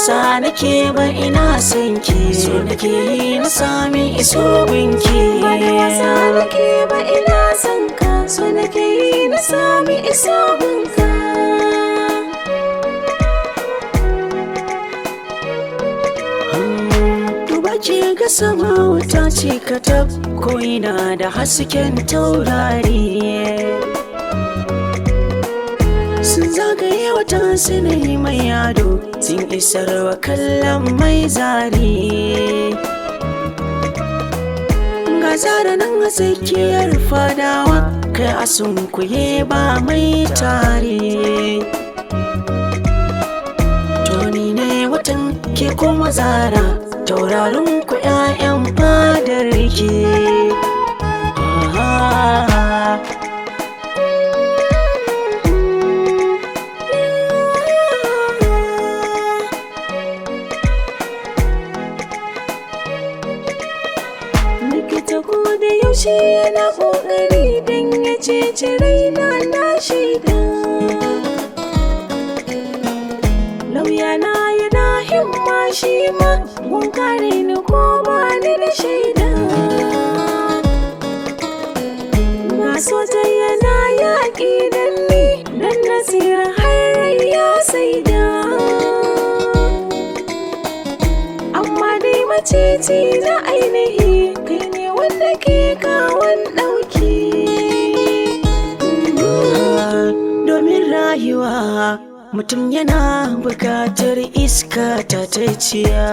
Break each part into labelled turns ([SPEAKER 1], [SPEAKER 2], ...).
[SPEAKER 1] wasa nake ba, ina son ki. So nake yi na sami iso gunki.
[SPEAKER 2] Ba da wasa nake ba, ina son ka. So nake yi na sami iso gunka.
[SPEAKER 1] Duba ki ga sama, wuta ce ka tab ko'ina da hasken taurari. Sun zagaye wata sinai mai yado, sun isar wa kallon mai zari. Ga zara nan a tsakiyar fadawa, kai a sunkuye ba mai tare. Toni ne watan ke kuma zara, taurarin ku 'ya'yan fadar ki. Ah.
[SPEAKER 2] Likita ko da yaushe yana ƙoƙari don ya ceci raina, na shaida. Lauyana yana himma shi ma gun kare ni ko ba ni da shaida. Na soja yana yaƙi don ni, don nasira har rai ya saida. Amma dai maceci na ainihi kai ne wanda ke kawon ɗauki.
[SPEAKER 1] Domin rayuwa mutum yana bukatar iska tatacciya,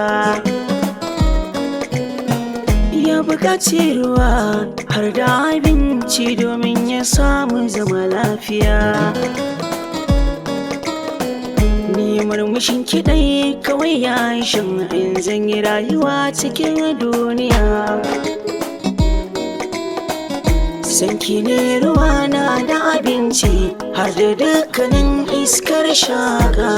[SPEAKER 1] ya bukaci ruwa har da abinci domin ya samu zama lafiya. Ni murmushin kiɗai kawai ya shan in zan yi rayuwa cikin duniya. Sanki ne ruwa na da abinci har da dukkanin iskar shaka.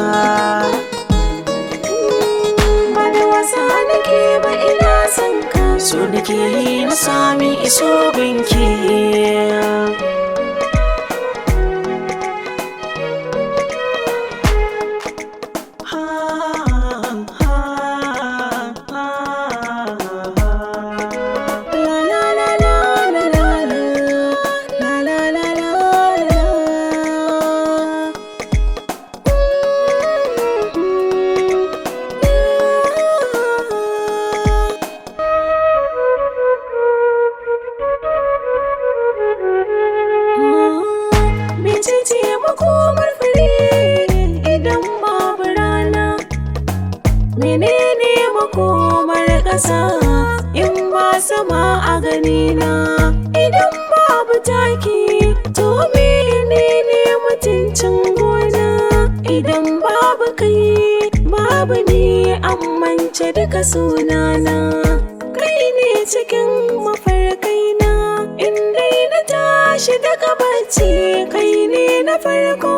[SPEAKER 2] Ba da wasa nake ba, ina son ka.
[SPEAKER 1] So nake yi na sami iso gunki. Ha, ha, ha, ha. La la la la la la la la la la la.
[SPEAKER 2] Mecece makomar fure idan babu rana? Menene makomar ƙasa in ba sama a ganina? Idan babu taki, to menene mutuncin gona? Idan babu kai, babu ni, mance duka sunana. Kai ne cikin mafarkaina, in dai na tashi daga bacci, kai ne na farko.